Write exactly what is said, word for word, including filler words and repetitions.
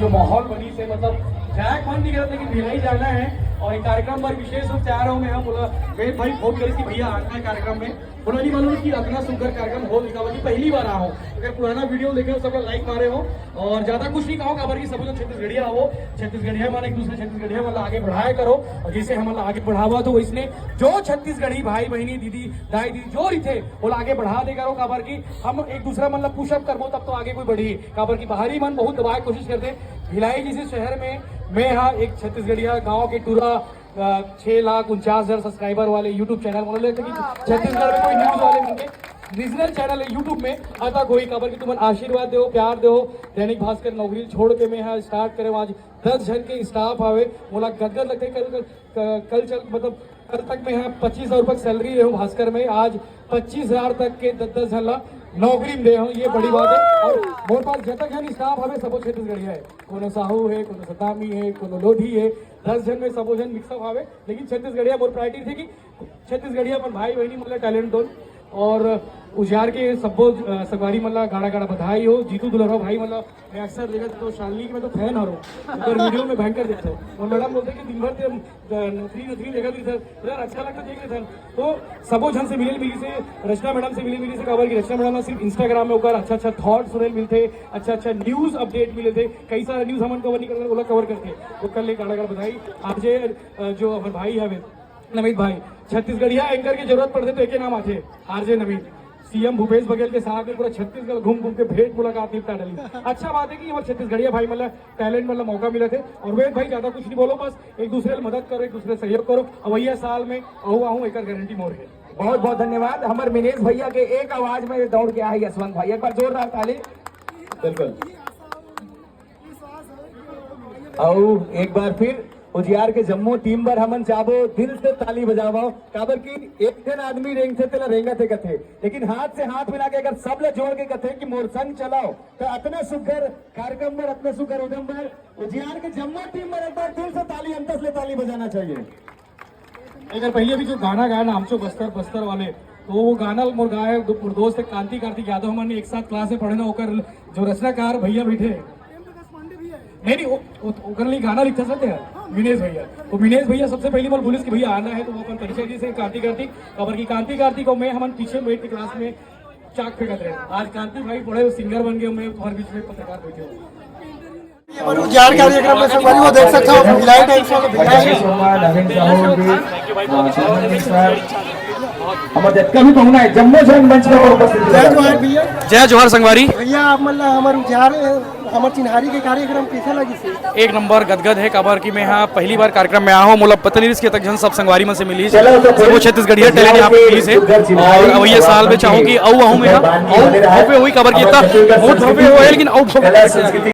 जो माहौल बनिस हे, मतलब जाए के मन नहीं करत, लेकिन भिलाई जाना है। और एक कार्यक्रम पर विशेष रूप से आ रहा हूँ मैं, हम बोला, मैं भाई फोन करिस कि भैया आना है कार्यक्रम में, बोला नहीं मालूम कि अतना सुंदर कार्यक्रम हो दिखा कि पहली बार आ हो। अगर पुराना वीडियो देखे हो, सबका लाइक मारे हो। और ज्यादा कुछ नहीं कहो, काबर कि सब लोग छत्तीसगढ़िया हो, छत्तीसगढ़िया मन एक दूसरे छत्तीसगढ़िया मन ला आगे बढ़ाया करो। और जैसे हमन ला आगे बढ़ावा तो वैसने जो छत्तीसगढ़ी भाई बहिनी, दीदी, दाई दीदी जो रहिथे, वो ला आगे बढ़ा दे करो, काबर कि हम एक दूसरा मन ला पुशअप करबो तब तो आगे कोई बढ़ी। काबर कि बाहरी मन बहुत दबाए कोशिश करथे। भिलाई जैसे शहर में मैं हा एक छत्तीसगढ़िया गांव के टूरा, अ, छह लाख उनचास हजार सब्सक्राइबर वाले YouTube चैनल, बोले लेते कि छत्तीसगढ़ में कोई न्यूज वाले मिलते, रीजनल चैनल है YouTube में। आता कोई, काबर कि तुमन आशीर्वाद दो, प्यार दो। दैनिक भास्कर नौकरी छोड़ के मैं हा स्टार्ट करे, आज दस झन के स्टाफ आवे, मोला गदगद लगथे। कल, कल, कल चल, मतलब कल तक मैं हा पच्चीस हजार रुपये सैलरी रहे हूँ भास्कर में, आज पच्चीस हजार तक के दस दस झन ला नौकरी में दे हूँ, ये बड़ी बात है। और मोर पास जतक झन स्टाफ हवे, सबो छत्तीसगढ़िया है, कोनो साहू है, कोनो सतामी है, कोनो लोधी है, दस झन में सबो झन मिक्सअप हवे। लेकिन छत्तीसगढ़िया मोर प्रायोरिटी थे कि छत्तीसगढ़िया अपन भाई बहिनी मन ला टैलेंट दोन। और उजियार के सब्बो, अ, संगवारी मन ला गाड़ा गाड़ा बधाई हो। जीतू दुलहरा भाई मन ला मैं अक्सर देखत तो शालिनी के मैं तो फैन हरो, ओकर वीडियो में भयंकर देखत हूँ। और मैडम बोलते कि दिन भर ते हम, अ, नथरी नथरी देखत रही सर, यार अच्छा लगता देख रहे थे। तो सबो झन से मिले मिली से, रचना मैडम से मिले मिली से, काबर कि रचना मैडम ना सिर्फ इंस्टाग्राम में ओकर अच्छा अच्छा थॉट सुने मिलते, अच्छा अच्छा न्यूज अपडेट मिले थे, कई सारा न्यूज हमन कवर नहीं करते, ओला कवर करते। ओकर ले गाड़ा गाड़ा बधाई। आरजे, अ, जो हमारे भाई हवे नमित भाई, छत्तीसगढ़िया एंकर की जरूरत पड़थे तो एके नाम आथे, आरजे नमित। सीएम भूपेश बघेल के साथ में पूरा छत्तीसगढ़ घूम घूम के भेंट मुलाकात निपटा डाली। अच्छा बात है कि हमारे छत्तीसगढ़िया भाई मतलब टैलेंट मतलब मौका मिला थे। और वेद भाई ज्यादा कुछ नहीं बोलो, बस एक दूसरे की मदद करो, एक दूसरे का सहयोग करो। अवैया साल में अहू आहू एकर गारंटी मोर है। बहुत बहुत धन्यवाद। हमारे मिनेश भैया के एक आवाज में दौड़ के आए यशवंत भाई, एक बार जोरदार ताली। बिल्कुल। अउ एक बार फिर उजियार के जम्मो टीम बर हमन चाहबो दिल से ताली बजावो, काबर कि एक झन आदमी रेंगथे तेला रेंगथे कथे, लेकिन हाथ से हाथ मिला के अगर सब ला जोड़ के कथे कि मोर संग चलाओ, तो अतना सुघर कार्यक्रम बर, अतना सुघर उद्यम बर उजियार के जम्मो टीम बर एक बार दिल से ताली, अंतस ले ताली बजाना चाहिए। अगर पहले भी जो गाना गाया ना, हमचो बस्तर बस्तर वाले, तो वो गाना मोर गाए दो, दोस्त कांति कार्तिक यादव, हमन एक साथ क्लास में पढ़े ना, ओकर जो रचनाकार भैया बैठे हैं। नहीं नहीं, वो, वो, ओकर लिए गाना लिखता सकते हैं मिनेश भैया। तो मिनेश भैया सबसे पहली बार बोलिस कि भैया आना है, तो वो अपन परिचय दिए से कांति कार्तिक, काबर कि कांति कार्तिक और मैं हमन पीछे बैठ के क्लास में चाक फेंकत रहे। आज कांति भाई बड़े सिंगर बन गए, मैं तुम्हारे बीच में पत्रकार बैठे हूँ। ये हमारे उजियार कार्यक्रम में संगवारी वो देख सकते हो, भिलाई टाइम्स वाले भिलाई। हमर जतका भी पहुना है, जम्मो झन मंच पर उपस्थित जय जोहार भैया। जय जोहार संगवारी। भैया, आप मतलब हमारे उजियार, हमारे चिन्हारी के कार्यक्रम कैसे लगी से? एक नंबर गदगद है, काबर कि मैं यहाँ पहली बार कार्यक्रम में आया हूँ, मोला पता नहीं इसके तक झन सब संगवारी मन से मिली, चलो, तो फिर वो छत्तीसगढ़िया टैलेंट यहाँ पे मिली से। और अवैया साल में चाहूँ कि अऊ अहूँ मैं यहाँ, अऊ भव्य हुई, काबर कि इतना बहुत भव्य हुआ है, लेकिन अऊ भव्य